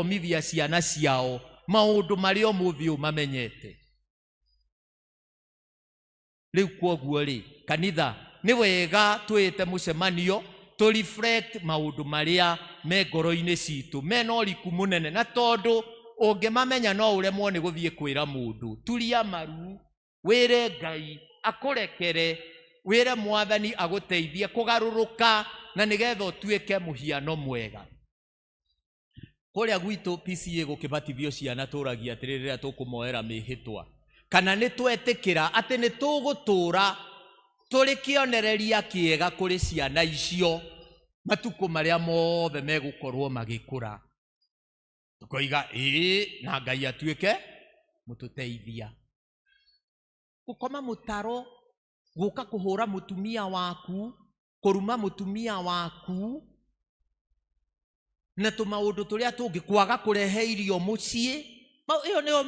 Gũthomithia ciana ciao maũndũ marĩa ũmũthĩ ũyũ mamenyete. Rĩu kwoguo rĩ, kanitha, nĩ wega twĩte mũcemanio tũ reflect maũndũ marĩa me ngoro-inĩ citũ mena ũriku mũnene, na tondũ ũngĩmamenya no ũremwo nĩ gũthiĩ kwĩra mũndũ. Turia maru, wĩre Ngai akũrekere, wĩre Mwathani agũteithie kũgarũrũka na nĩgetha ũtuĩke mũhiano mwega. Kũrĩa gwitũ PCA gũkĩbatithio ciana tũragia atĩrĩrĩ rĩrĩa tũkũmoera mĩhĩtwa, kana nĩ twetĩkĩra atĩ nĩ tũgũtũra tũrĩ kĩonereria kĩega kũrĩ ciana icio matukũ marĩa mothe megũkorwo magĩkũra. Tũkoiga ĩĩ, na Ngai atuĩke mũtũteithia. Gũkoma mũtaro, gũka kũhũra mũtumia waku, kũruma mũtumia waku, na tũmaũndũ tũrĩa tũngĩ, kwaga kũrehe irio mũciĩ. Ĩyo nĩyo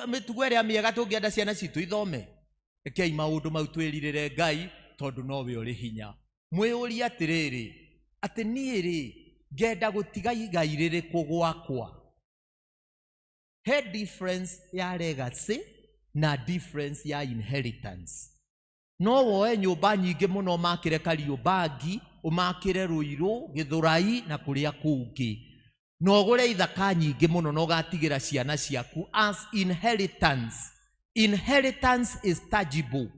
mĩtugo ĩrĩa mĩega tũngĩenda ciana citũ ithome. Rekei maũndũ mau twĩrirĩre Ngai, tondũ nowe ũrĩ hinya. Mwĩyũrie atĩrĩrĩ, atĩ niĩ rĩ, ngenda gũtiga igai rĩrĩkũ gwakwa? He difference ya legacy na difference ya inheritance. No woe nyũmba nyingĩ mũno ũmakĩre Kariobangi, ũmakĩre Ruiru, Gĩthũrai na kũrĩa kũngĩ. Na ũgũre ithaka nyingĩ mũno na ũgatigĩra ciana ciaku as inheritance. Inheritance is tangible.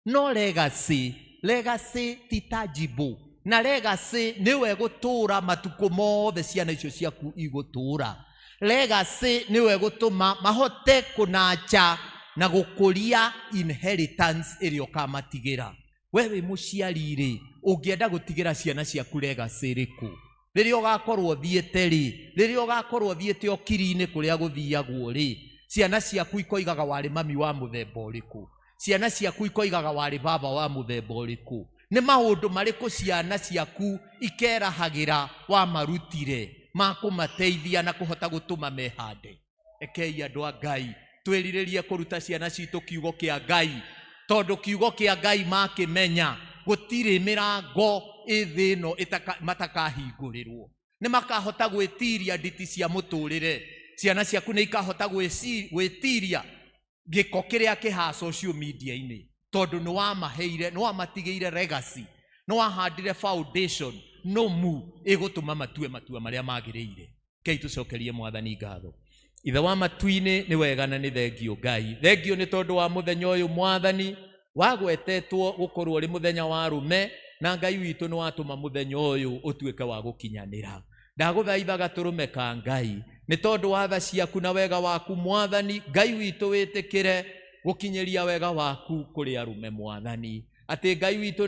No legacy, legacy ti tangible. Na legacy nĩwe gũtũra matukũ mothe ciana icio ciaku igũtũra. Legacy nĩwe gũtũma mahote kũnacha na gũkũria inheritance ĩrĩa ũkamatigĩra. We wĩ mũciari rĩ, ũngĩenda gũtigĩra ciana ciaku legacy ĩrĩkũ? Rĩrĩa ũgakorwo ũthiĩte rĩ, rĩrĩa ũgakorwo ũthiĩte ũkiri-inĩ kũrĩa gũthiagwo rĩ, ciana ciaku ikoigaga warĩ mami wa mũthemba ũrĩkũ? Ciana ciaku ikoigaga warĩ baba wa mũthemba ũrĩkũ? Nĩ maũndũ marĩkũ ciana ciaku ikerahagĩra wamarutire ma kũmateithia na kũhota gũtũma mehande? Rekei andũ a Ngai twĩrirĩrie kũruta ciana citũ kiugo kĩa Ngai, tondũ kiugo kĩa Ngai makĩmenya gũtirĩ mĩrango ĩ thĩ ĩno matakahingũrĩrwo. Nĩ makahota gwĩtiria nditi cia mũtũrĩre. Ciana ciaku nĩ ikahota gwĩtiria gĩko kĩrĩa kĩha social media-inĩ, tondũ nĩ wamaheire, nĩ wamatigĩire legacy, nĩ wahandire foundation nũmu ĩgũtũma matue matua marĩa magĩrĩire. Rekei tũcokerie Mwathani ngatho. Ithe wa matu-inĩ, nĩ wega na nĩ thengio Ngai. Thengio nĩ tondũ wa mũthenya ũyũ Mwathani wagwetetwo gũkorwo ũrĩ mũthenya wa arũme, na Ngai witũ nĩ watũma mũthenya ũyũ ũtuĩke wa gũkinyanĩra. Ndagũthaitha gatũrũme ka Ngai, nĩ tondũ wa tha ciaku na wega waku Mwathani Ngai witũ, wĩtĩkĩre gũkinyĩria wega waku kũrĩ arũme Mwathani, atĩ Ngai witũ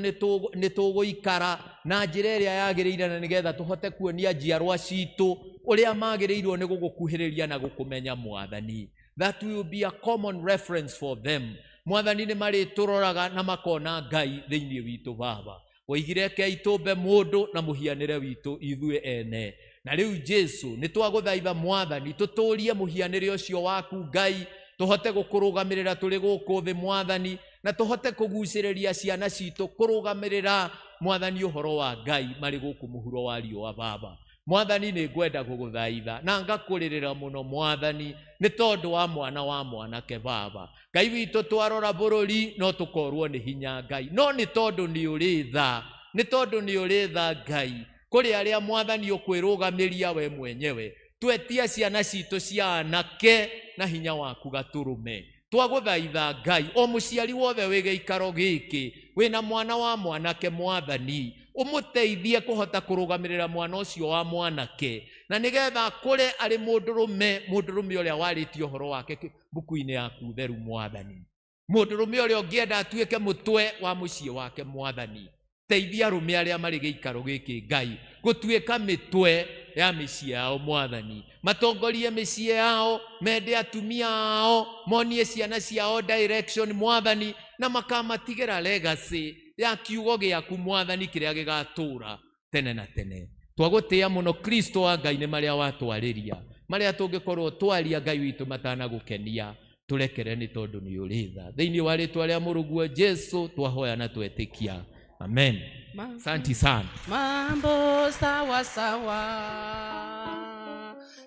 nĩ tũgũikara na njĩra ĩrĩa yagĩrĩire, na nĩgetha tũhote kuonia njiarwa citũ ũrĩa magĩrĩirwo nĩ gũgũkuhĩrĩria na gũkũmenya Mwathani. That will be a common reference for them. Mwathani, nĩ marĩtũroraga na makona Ngai thĩinĩ witũ. Baba, woigire rekei tũmbe mũndũ na mũhianĩre witũ ithuĩ ene, na rĩu Jesu nĩ twagũthaitha Mwathani tũtũrie mũhianĩre ũcio waku Ngai, tũhote gũkũrũgamĩrĩra tũrĩ gũkũ thĩ Mwathani, na tũhote kũgucĩrĩria ciana citũ kũrũgamĩrĩra Mwathani ũhoro wa Ngai marĩ gũkũ mũhuro wa riũa. Baba Mwathani, nĩ ngwenda gũgũthaitha na ngakũrĩrĩra mũno Mwathani, nĩ tondũ wa mwana wa mwanake. Baba Ngai witũ, twarora bũrũri no tũkorwo nĩ hinya Ngai, no nĩ tondũ nĩ ũrĩ tha, nĩ tondũ nĩ ũrĩ tha Ngai kũrĩ arĩa Mwathani ũkwĩrũgamĩria we mwenyewe. Twetia ciana citũ cia anake na hinya waku gatũrũme. Twagũthaitha Ngai, o mũciari wothe wĩ gĩikaro gĩkĩ wĩna mwana wa mwanake, Mwathani ũmũteithie kũhota kũrũgamĩrĩra mwana ũcio wa mwanake, na nĩgetha akũre arĩ mũndũrũme, mũndũrũme ũrĩa warĩtie ũhoro wake mbuku-inĩ yaku theru Mwathani, mũndũrũme ũrĩa ũngĩenda atuĩke mũtwe wa mũciĩ wake. Mwathani, teithia arũme arĩa marĩ gĩikaro gĩkĩ Ngai gũtuĩka mĩtwe ya mĩciĩ yao Mwathani, matongorie mĩciĩ yao, mende atumia ao, monie ciana ciao direction Mwathani, na makamatigĩra legacy ya kiugo gĩaku Mwathani kĩrĩa gĩgatũra tene na tene. Twagũtĩĩa mũno Kristo wa Ngai nĩ marĩa watwarĩria, marĩa tũngĩkorwo twaria Ngai witũ matanagũkenia, tũrekere nĩ tondũ nĩ ũrĩ tha. Thĩinĩ wa rĩtwa rĩa mũrũguo Jesu twahoya na twetĩkia, amen. Asante sana. Mambo sawa sawa.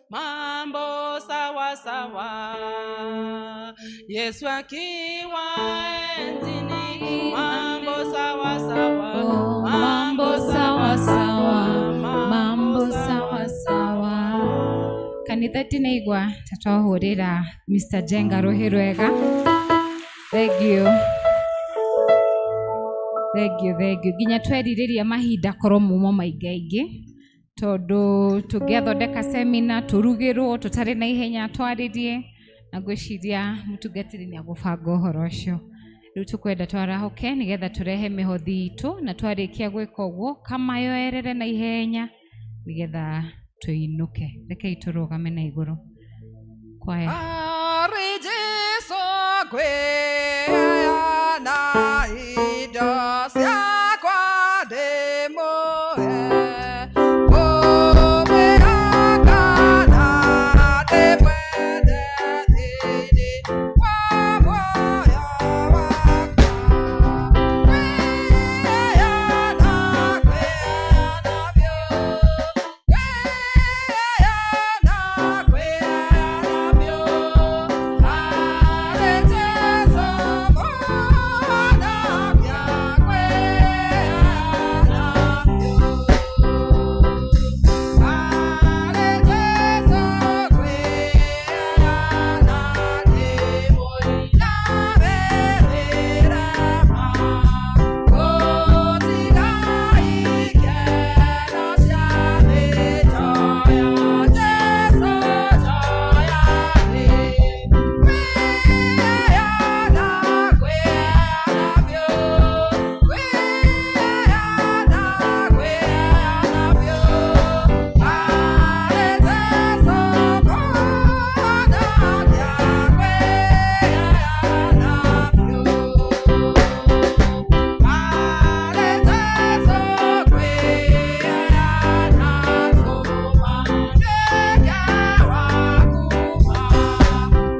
Mambo sawa sawa, Yesu akiwa enzini, mambo sawa sawa, Mambo sawa sawa, mambo sawa sawa. Kanitha tinaigua ta twahũrĩra Mr. Jenga rũhĩ rwega. Thank you. Thank you, thank you. Nginya twerirĩria mahinda korwo mumo maingaingĩ tondũ tũngĩathondeka semina tũrugĩrwo tũtarĩ na ihenya twarĩrie, na ngwĩciria mũtungatĩri nĩ agũbanga ũhoro ũcio. Rĩu tũkwenda twarahũke nĩgetha tũrehe mĩhothi itũ, na twarĩkia gwĩka ũguo kamayoerere na ihenya nĩgetha tũinũke. Rekei tũrũgame na igũrũ. Kwaya. Ari Jesu kwĩheana indo ciakwa ndĩmũhe, kũmĩhaka na ndĩmwende thĩinĩ wa muoyo wakwa. Kwĩheana, kwĩheana biũ, kwĩheana, kwĩheana biũ, harĩ Jesũ Mũhonokia, kwĩheana biũ. Harĩ Jesũ kwĩheana ndĩmũinamĩrĩre ma, gũtiga ikeno cia thĩ, njoya Jesũ, njoya thĩ. Kwĩheana, kwĩheana biũ, kwĩheana, kwĩheana biũ, harĩ Jesũ Mũhonokia, kwĩheana biũ. Harĩ Jesũ kwĩheana tũma nduĩke waku ma,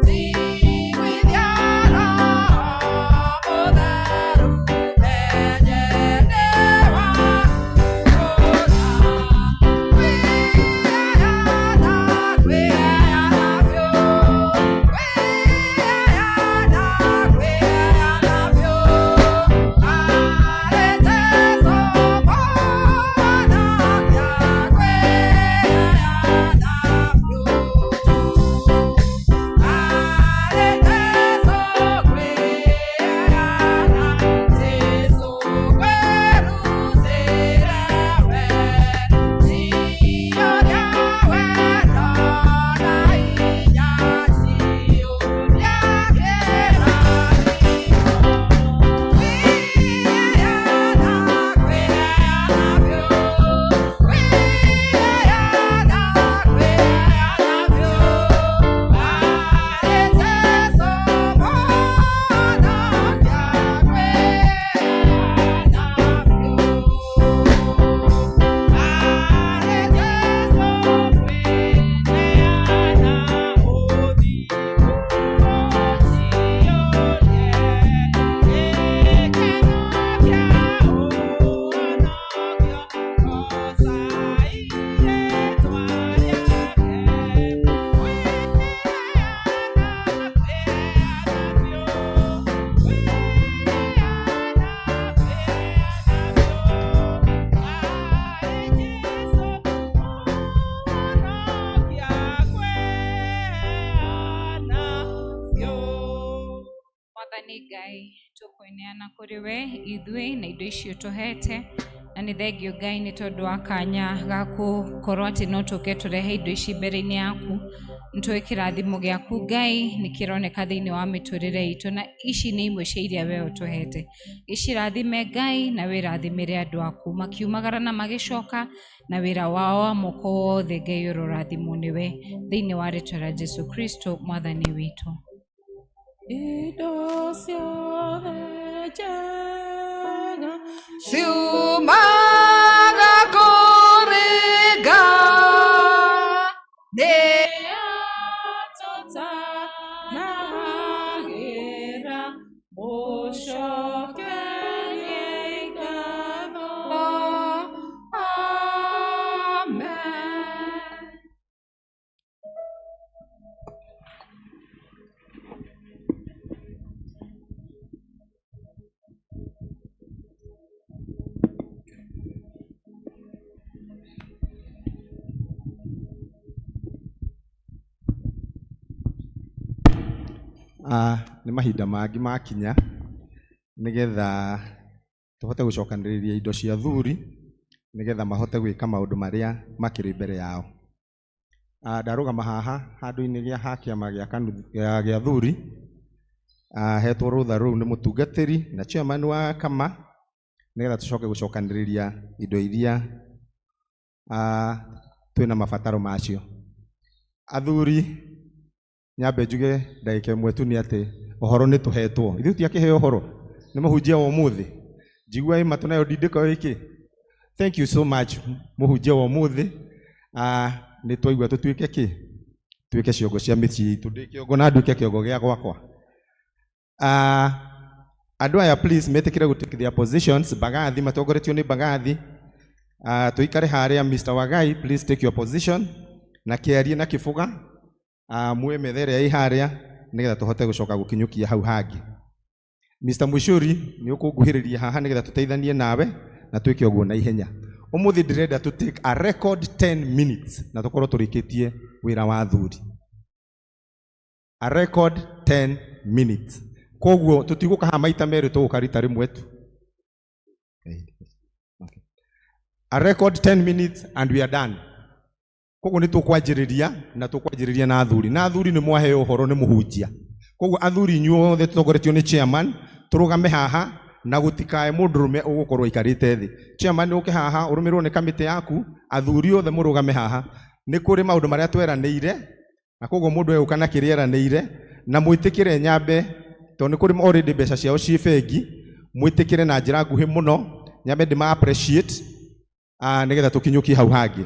njiguithia Roho Mũtheru menye nĩ waku kũna. Kwĩheana, kwĩheana biũ, kwĩheana, kwĩheana biũ, harĩ Jesũ Mũhonokia, kwĩheana biũ. Harĩ Jesũ kwĩheana, Jesũ kwĩrutĩra we, njiyũria wendo na hinya, njiyũria kĩrathimo. Kwĩheana, kwĩheana biũ, kwĩheana, kwĩheana biũ, harĩ Jesũ Mũhonokia, kwĩheana biũ. Harĩ Jesũ kwĩheana ũthingu ũnjiyũrie, gĩkeno kĩa ũhonokio goca rĩĩtwa rĩake. Kwĩheana, kwĩheana biũ, kwĩheana, kwĩheana biũ, harĩ Jesũ Mũhonokia, kwĩheana biũ. Mwathani Ngai, tũkwĩneana kũrĩ we ithuĩ na indo icio tũhete, na nĩ thengio Ngai nĩ tondũ wa kanya ga gũkorwo atĩ no tũke tũrehe indo ici mbere-inĩ yaku. Nĩ tũĩ kĩrathimo gĩaku Ngai nĩ kĩroneka thĩinĩ wa mĩtũrĩre itũ, na ici nĩ imwe cia iria we ũtũhete. Gĩcirathime Ngai na wĩrathimĩre andũ aku makiumagara na magĩcoka, na wĩra wao wa moko wothe Ngai ũrorathimwo nĩwe, thĩinĩ wa rĩtwa rĩa Jesu Kristo mwathani witũ. Indo ciothe njega ciumaga kũrĩ Ngai, nĩ atũtanagĩra, mũcokerie ngatho. Amen. Nĩ mahinda mangĩ makinya nĩgetha tũhote gũcokanĩrĩria indo cia athuri nĩgetha mahote gwĩka maũndũ marĩa makĩrĩ mbere yao. Ndarũgama haha handũ-inĩ gĩa ha kĩama gĩa gĩa athuri, hetwo rũtha rũu nĩ mũtungatĩri na chairman wa kama nĩgetha tũcoke gũcokanĩrĩria indo iria twĩna mabataro macio. Athuri, nyambe njuge ndagĩka ĩmwe tu nĩ atĩ ũhoro nĩ tũhetwo. Ithuĩ tiakĩheo ũhoro nĩ mũhunjia wa ũmũthĩ. Njigua ĩ matũ nayo ndindĩko ĩkĩ. Thank you so much mũhunjia wa ũmũthĩ. Nĩ twaigua tũtuĩke kĩ? Tuĩke ciongo cia mĩciĩ itũ. Ndĩ kĩongo na nduĩke kĩongo gĩa gwakwa. Andũ aya please metĩkĩre gũ take their positions. Mbagathi matongoretio nĩ Mbagathi. Tũikare harĩa. Mr. Wagai, please take your position na kĩarie na kĩbũga. Muoe metha ĩrĩa ĩ harĩa nĩgetha tũhote gũcoka gũkinyũkia hau hangĩ. Mr. Mucuri, nĩ ũkũnguhĩrĩria haha nĩgetha tũteithanie nawe na twĩke ũguo na ihenya. Ũmũthĩ ndĩrenda to take a record 10 minutes na tũkorwo tũrĩkĩtie wĩra wa athuri. A record 10 minutes. Koguo tũtigũka haha maita merĩ, tũgũka rita rĩmwe tu. Okay. A record 10 minutes and we are done. Koguo nĩ tũkwanjĩrĩria na tũkwanjĩrĩria na athuri. Na athuri nĩ mwaheo ũhoro nĩ mũhunjia. Koguo athuri inyuothe tũtongoretio nĩ chairman tũrũgame haha na gũtikae mũndũrũme ũgũkorwo aikarĩte thĩ. Chairman, ũke haha ũrũmĩrĩrwo nĩ kamĩtĩ yaku, athuri othe mũrũgame haha. Nĩ kũrĩ maũndũ marĩa tweranĩire na koguo mũndũ egũka na kĩrĩa eranĩire na mwĩtĩkĩre nyambe tondũ nĩ kũrĩ already mbeca ciao ciĩ bengi, mwĩtĩkĩre na njĩra nguhĩ mũno nyambe ndĩma appreciate nĩgetha tũkinyũkie hau hangĩ.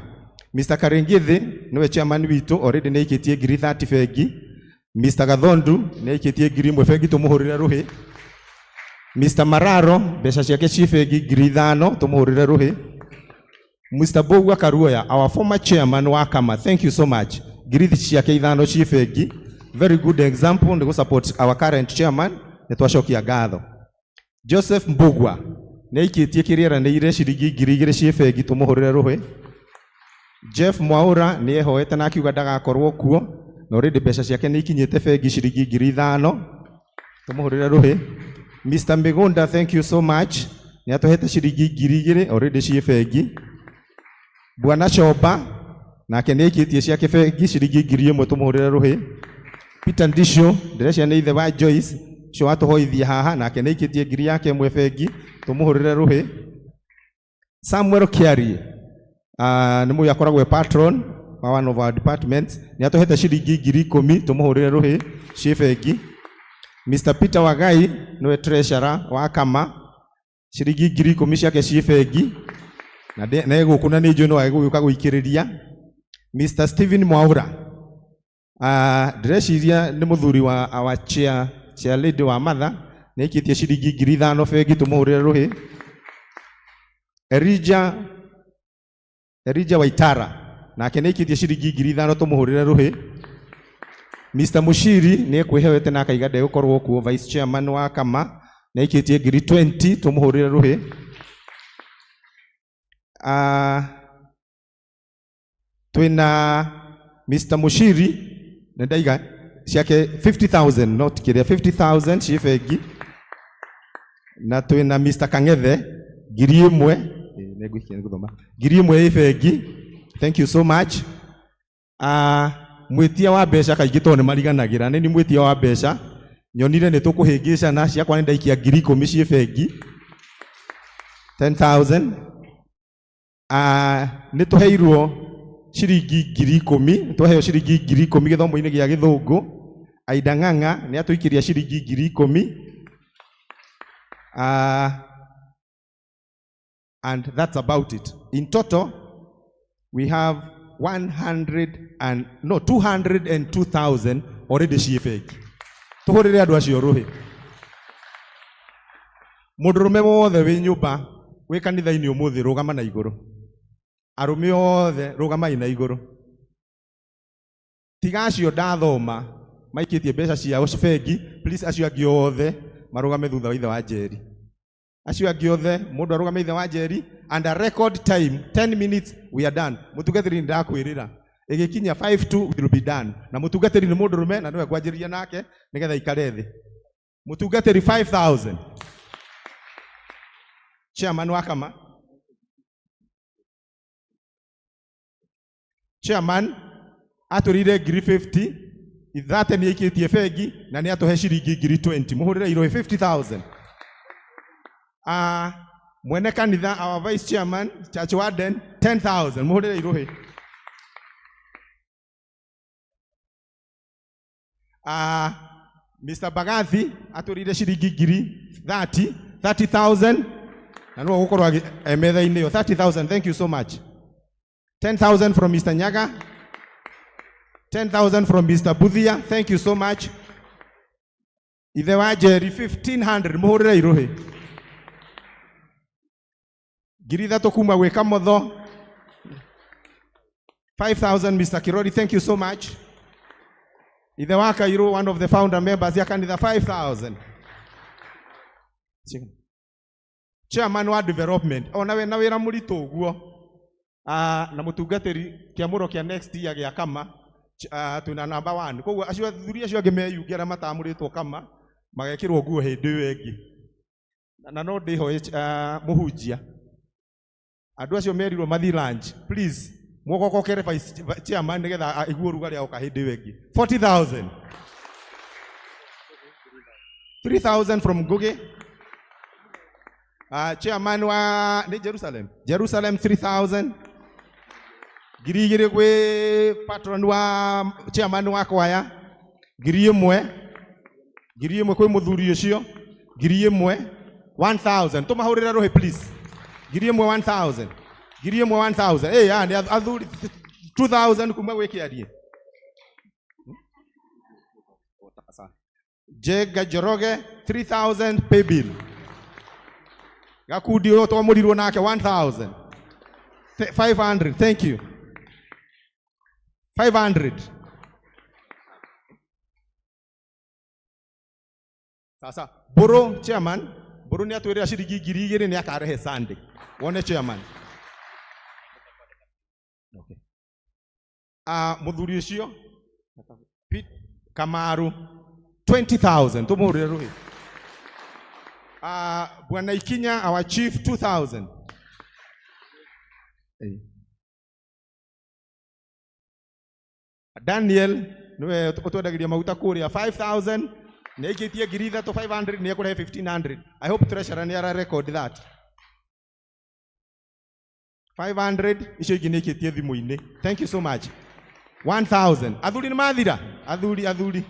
Mr. Karingithi nĩwe chairman witũ, already nĩ aikĩtie ngiri 30 bengi. Mr. Gathondu nĩ aikĩtie 1000 bengi, tũmũhũrĩre rũhĩ. Mr. Mararo mbeca ciake ciĩ bengi 5000, tũmũhũrĩre rũhĩ. Mr. Bogwa Karuoya, our former chairman wa Kama, thank you so much, 5000 ciĩ bengi. Very good example nĩ gũ support our current chairman, nĩ twacokia ngatho. Joseph Mbugua nĩ aikĩtie kĩrĩa eranĩire, ciringi 2000 ciĩ bengi, tũmũhũrĩre rũhĩ. Jeff Mwaura nĩ ehoete na akiuga ndagakorwo kuo na already mbeca ciake nĩ ikinyĩte bengi, ciringi 5000, tũmũhũrĩre rũhĩ. Mr. Migunda, thank you so much, nĩ atũhete ciringi 2000, already ciĩ bengi. Bwana Chomba nake nĩ aikĩtie ciake bengi ciringi 1000, tũmũhũrĩre rũhĩ. Peter Ndisho, ndĩrecia nĩ ithe wa Joyce ũcio watũhoithia haha, nake nĩ aikĩtie 1000 bengi, tũmũhũrĩre rũhĩ. Samuel Kiarie, nĩ mũyũ akoragwo e patron wa one of our departments, nĩ atũhete ciringi 10,000, tũmũhũrĩre rũhĩ, ciĩ bengi. Mr. Peter Wagai nĩwe treasurer wa Kama, ciringi 10,000 ciake ciĩ bengi na na egũkũ na nĩ njũĩ no egũgĩũka gũikĩrĩria. Mr. Stephen Mwaura, ndĩreciria nĩ mũthuri wa our chair lady wa Matha, nĩ aikĩtie ciringi 5000 bengi, tũmũhũrĩre rũhĩ. Elijah Waitara nake nĩ aikĩtie ciringi 5000, tũmũhũrĩre rũhĩ. Mr. Mushiri nĩ ekwĩhewete na akaiga ndegũkorwo kuo, vice chairman wa Kama, nĩ aikĩtie 20,000, tũmũhũrĩre rũhĩ. Twĩna Mr. Mushiri nĩ ndaiga ciake 50,000, not kĩrĩa, 50,000 ciĩ bengi. Na twĩna Mr. Kang'ethe 1000, nĩ ngũikia nĩ gũthoma, 1000 ĩ bengi, thank you so much. Mwĩtia wa mbeca kaingĩ tondũ nĩ mariganagĩra nĩ ni mwĩtia wa mbeca nyonire nĩ tũkũhĩngĩcana, ciakwa nĩ ndaikia 10,000 ciĩ bengi, 10,000. Nĩ tũheirwo ciringi 10,000, nĩ twaheo ciringi 10,000 gĩthomo-inĩ gĩa gĩthũngũ. Aida Ng'ang'a nĩ atũikĩria ciringi 10,000. And that's about it. In total we have 100 and no 202,000 already ciĩ bengi. Tũhũrĩre andũ acio rũhĩ. Mũndũrũme wothe wĩ nyũmba, wĩ kanitha-inĩ ũmũthĩ, rũgama na igũrũ. Arũme othe rũgamai na igũrũ. Tiga acio ndathoma maikĩtie mbeca ciao bengi, please, acio angĩ othe marũgame thutha wa ithe wa Njeri. Acio angĩ othe mũndũ arũgame ithe wa Njeri. And a record time 10 minutes, we are done. Mũtungatĩri, nĩ ndakwĩrĩra Ĩgĩkinya 5-2 will be done. Na mũtungatĩri nĩ mũndũrũme na nĩwe ngwanjĩrĩria nake nĩgetha ikare thĩ. Mũtungatĩri 5,000. Chairman wa Kama. Chairman atũrĩire ngiri 50, ithate nĩ aikĩtie bengi na nĩ atũhe ciringi ngiri 20. Mũhũrĩre irũhĩ 50,000. Mwene kanitha, our vice chairman, church warden, 10,000. Mũhũrĩre irũhĩ. Mr. Bagathi atũrĩire ciringi ngiri 30, 30,000. Na nĩwe ũgũkorwo metha-inĩ ĩyo 30,000. Thank you so much. 10,000 from Mr. Nyaga. 10,000 from Mr. Buthia. Thank you so much. Ithe wa Jerry 1,500. Mũhũrĩre irũhĩ. 3,000 kuma gwĩ Kamotho. 5,000 Mr. Kirori. Thank you so much. Ithe wa Kairu, one of the founder members ya kanitha, 5,000. Chairman wa development. Ona we na wĩra mũritũ ũguo. Na mũtungatĩri kĩamũro kĩa next year gĩa Kama, twĩna number 1. Koguo acio athuri acio angĩ meyunge arĩa matamũrĩtwo Kama magekĩrwo nguo hĩndĩ ĩyo ĩngĩ. Na no ndĩhoe mũhunjia. Andũ acio merirwo mathiĩ lunch. Please, mwokokokere vice chairman nĩgetha aigue ũrugarĩ aoka hĩndĩ ĩyo ĩngĩ. 40,000. 3,000 from Ngugi. Chairman wa ni Jerusalem. Jerusalem 3,000. 2,000 gwĩ patron wa chairman wa kwaya. 1,000. 1,000 kwĩ mũthuri ũcio. 1,000. 1,000. Tũmahũrĩre rũhĩ please. 1,000 1,000. 1,000 1,000. Eh, ya ni athuri 2,000 kuma gwĩ kĩarie. Jega Njoroge 3,000 pay bill. Gakundi ũyũ twamũrirwo nake 1,000. 500, thank you. 500. Sasa Boro chairman, Boro nĩ atwĩrĩra ciringi 2,000 nĩ akarehe Sunday. Wone chairman. Okay. Mũthuri ũcio Pete Kamaru 20,000. Tũmũhũrĩre rũhĩ. Bwana Ikinya, our chief, 2,000. Hey. Daniel niwe ũtwendagĩria maguta kũrĩa 5,000. Nĩ aikĩtie 3,000 500 nĩ ekũrehe 1,500. I hope treasurer nĩ ara record that. 500 icio ingĩ nĩ aikĩtie thimũ-inĩ. Thank you so much. 1,000. Athuri nĩ mathira. Athuri athuri.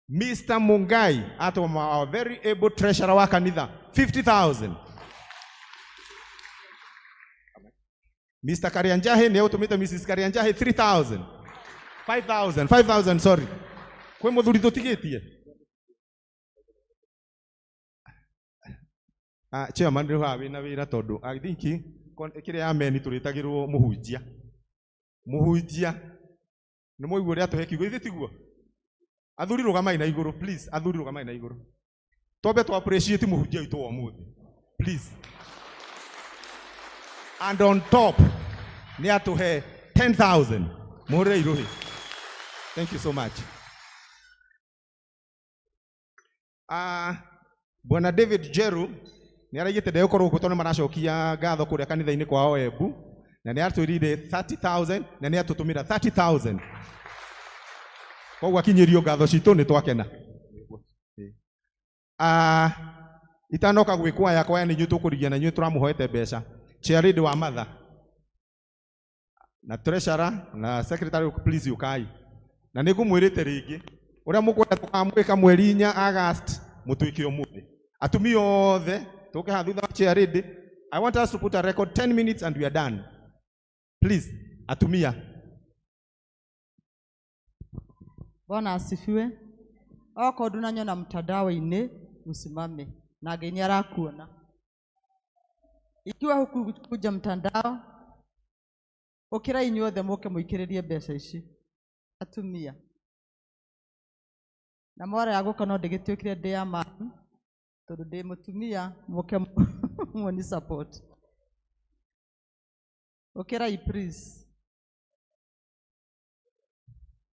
Mr. Mungai, atoma our very able treasurer wa kanitha, 50,000. Mr. Karianjahe nĩ ũtũmĩte Mrs. Karianjahe 3,000. 5,000, 5,000 sorry. Kwĩ mũthuri tũtigĩtie? Chairman rĩu haha wĩna wĩra tondũ I think kĩrĩa ya meni tũrĩtagĩrwo mũhunjia. Mũhunjia nĩ mwaigua ũrĩa atũhe kiugo, ithuĩ tiguo? Athuri rũgamai na igũrũ please, athuri rũgamai na igũrũ. Twambe tũ appreciate mũhunjia witũ wa ũmũthĩ please. And on top nĩ atũhe 10,000. Mũhũrĩre irũhĩ. Thank you so much. Bwana David Jeru nĩ araigĩte ndegũkorwo gũkũ tondũ nĩ maracokia ngatho kũrĩa kanitha-inĩ kwao Embu, na nĩ atwĩrire 30,000 na nĩ atũtũmĩra 30,000. Koguo akinyĩrio ngatho citũ nĩ twakena. Itanoka gwĩ kwaya, kwaya nĩ inyuĩ tũkũrigia na inyuĩ tũramũhoete mbeca. Chairlady wa Matha na treasurer na secretary please ũkai. Na nĩ ngũmwĩrĩte rĩngĩ ũrĩa mũkwenda tũkamwĩka mweri 4 August mũtuĩke ũmũthĩ. Atumia othe tũke haha thutha wa chairlady. I want us to put a record 10 minutes and we are done. Please, atumia. Bwana asifiwe. Okorwo ndunanyona mtandao-inĩ usimame na Ngai nĩ arakuona. Ikiwa hukuja mtandao, ũkĩra inyuothe mũke mũikĩrĩrie mbeca ici. Atumia. Na mwara ya gũka no ndĩgĩtuĩkire ndĩ ya mami, tondũ ndĩ mũtumia, mũke mũni support. Ũkĩrai please.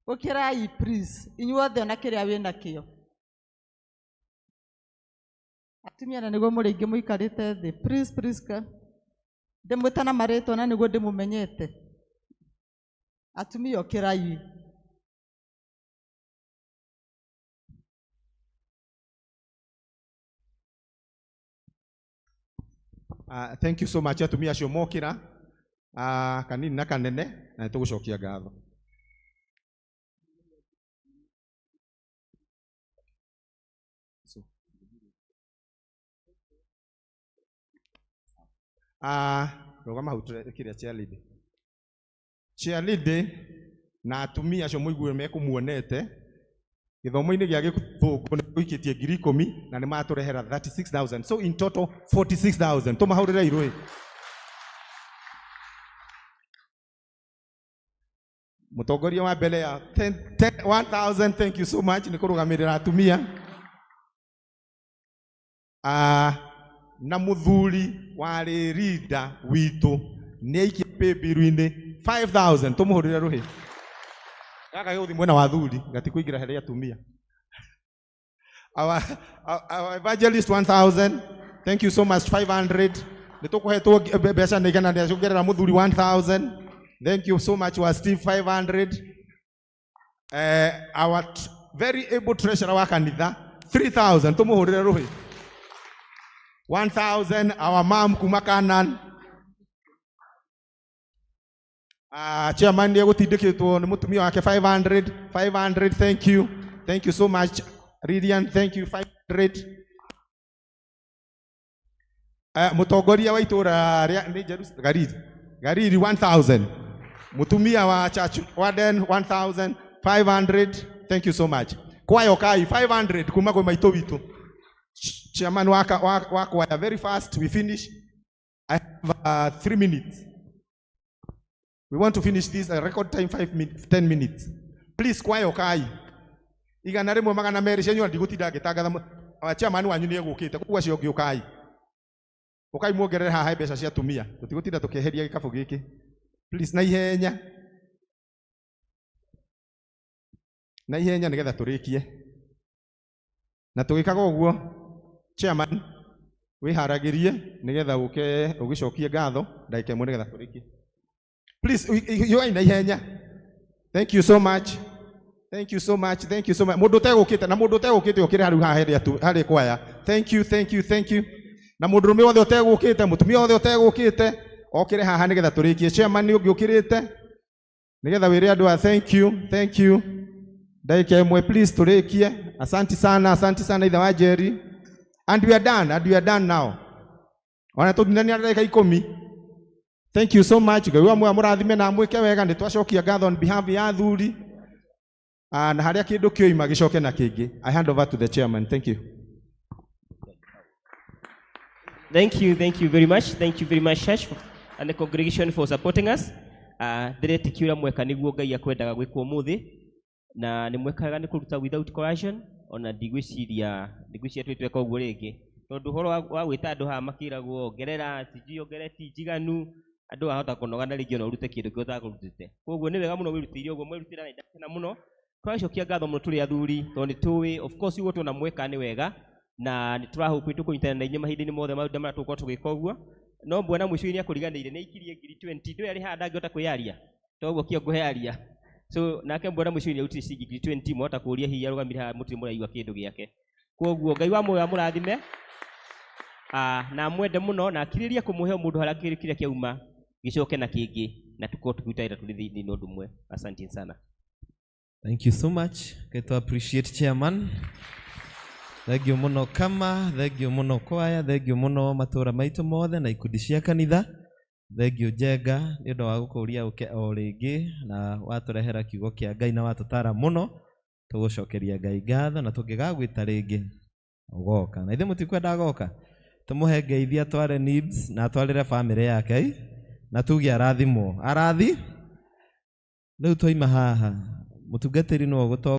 Ũkĩrai please, inyuothe ona kĩrĩa wĩnakĩo. Atumia na nĩguo mũrĩ aingĩ mũikarĩte thĩ. Please, please, ka. Ndĩmwĩta na marĩtwa na nĩguo ndĩmũmenyete. Atumia ũkĩrai. Thank you so much atumia acio mokĩra kanini na kanene na nĩtũgũcokia ngatho. So, rũgama hau kĩrĩa chair lady. Chair lady na atumia acio mũigue mekũmuonete gĩthomo-inĩ gĩa gĩthũngũ nĩ gũikĩtie 10,000 na nĩ matũrehera 36,000, so in total 46,000. Tũmahũrĩre irũĩ. Mũtongoria wa mbere ya 1,000, thank you so much nĩ kũrũgamĩrĩra atumia. Na mũthuri warĩ leader witũ nĩ aikia paybill-inĩ 5,000, tũmũhũrĩre rũhĩ. Gaka gĩgũthiĩ mwena wa athuri, gatikũingĩra harĩ atumia. Our evangelist 1,000, thank you so much 500. Nĩ tũkũhetwo mbeca nĩ igana rĩa ciongerera mũthuri 1,000. Thank you so much wa Steve 500. Our very able treasurer wa kanitha 3,000, tũmũhũrĩre rũhĩ. 1,000 our mom kuma Canaan. Chairman nĩ egũtindĩkĩtwo nĩ mũtumia wake 500, 500, thank you. Thank you so much Lilian, thank you 500. Mũtongoria wa itũra rĩa nĩ Jerusalem Gariri. Gariri 1,000. Mũtumia wa church warden 1,500, thank you so much. Kwayo kai 500 kuma kwĩ maitũ witũ. Chairman wa kwaya, very fast we finish. I have 3 minutes. We want to finish this record time 10 minutes. Please kwayo kai. 102 cianyu ndigũtinda ngĩtangatha. Chairman wanyu nĩ egũkĩte koguo acio angĩ ũkai. Ũkai muongerere haha mbeca cia atumia. Tũtigũtinda tũkĩeheria gĩkabũ gĩkĩ. Please na ihenya. Na ihenya nĩgetha tũrĩkie. Na tũgĩkaga ũguo chairman wĩharagĩrie nĩgetha ũke ũgĩcokie ngatho ndagĩka ĩmwe nĩgetha tũrĩkie. Please, you are in. Thank you so much. Thank you so much. Thank you so much. Mũndũ ũtegũkĩte na mũndũ ũtegũkĩte ũkĩre hau haha harĩ kwaya. Thank you, thank you, thank you. Na mũndũrũme wothe ũtegũkĩte, mũtumia wothe ũtegũkĩte, okĩre haha nĩgetha tũrĩkie. Chairman nĩ ũngĩ ũkĩrĩte nĩgetha wĩre andũ a thank you, thank you. Ndagĩka ĩmwe please tũrĩkie. Asante sana, asante sana ithe wa Jerry. And we are done, and we are done now. Ona tũtinania ndagĩka 10. Thank you so much. Ngai wa muoyo mũrathime na amwĩke wega. Nĩ twacokia ngatho on behalf ya athuri. Na harĩa kĩndũ kĩoima gĩcoke na kĩngĩ. I hand over to the chairman. Thank you. Thank you very much. Thank you very much, church and the congregation for supporting us. Ndĩretĩkia mweka nĩguo Ngai akwendaga gwĩkwo ũmũthĩ, na nĩ mwekaga nĩ kũruta without coercion. Ona ndigwĩciria twĩtweka ũguo rĩngĩ, tondũ ũhoro wa gwĩta andũ haha makĩragwo ongerera sijui ongerera ti njiganu, andũ ahota kũnoga na rĩngĩ ona ũrute kĩndũ kĩrĩa ũtakũrutĩte. Koguo nĩ wega mũno wĩrutĩire ũguo mwerutĩra, na ndakena mũno. Tũracokia ngatho mũno tũrĩ athuri, tondũ nĩ tũĩ of course ũguo tuona mweka nĩ wega, na nĩ tũrahope tũkũnyitana na inyuĩ mahinda-inĩ mothe maũndũ marĩa tũgũkorwo tũgĩka ũguo. No bwana mũico-inĩ akũriganĩire nĩ aikirie 20,000, ndũĩ arĩ haha ndangĩhota kwĩyaria, toguo kĩo ngũhearia. So nake bwana mũico-inĩ arutire ciringi 20,000, mwahota kũũria hihi arũgamire haha mũtirĩ mũraigua kĩndũ gĩake. Koguo Ngai wa muoyo amũrathime na amwende mũno, na akirĩrie kũmũhe mũndũ harĩa kĩrĩa kĩauma gĩcoke na kĩngĩ, na tũkorwo tũkĩruta wĩra tũrĩ thĩinĩ ũndũ ũmwe. Asante sana. Thank you so much. Get to appreciate chairman. Thank you mũno kama, thank you mũno kwaya, thank you mũno matũra maitũ mothe na ikundi cia kanitha. Thank you Njenga nĩ ũndũ wa gũkũria ũke o rĩngĩ na watũrehera kiugo kĩa Ngai na watũtara mũno. Tũgũcokeria Ngai ngatho na tũngĩgagwĩta rĩngĩ ũgoka. Na ithuĩ mũtikwenda agoka. Tũmũhe ngeithi atware needs na atwarĩre family yake na tuge arathimwo. Arathi? Rĩu twaima haha mũtungatĩri no ũgũtongoria.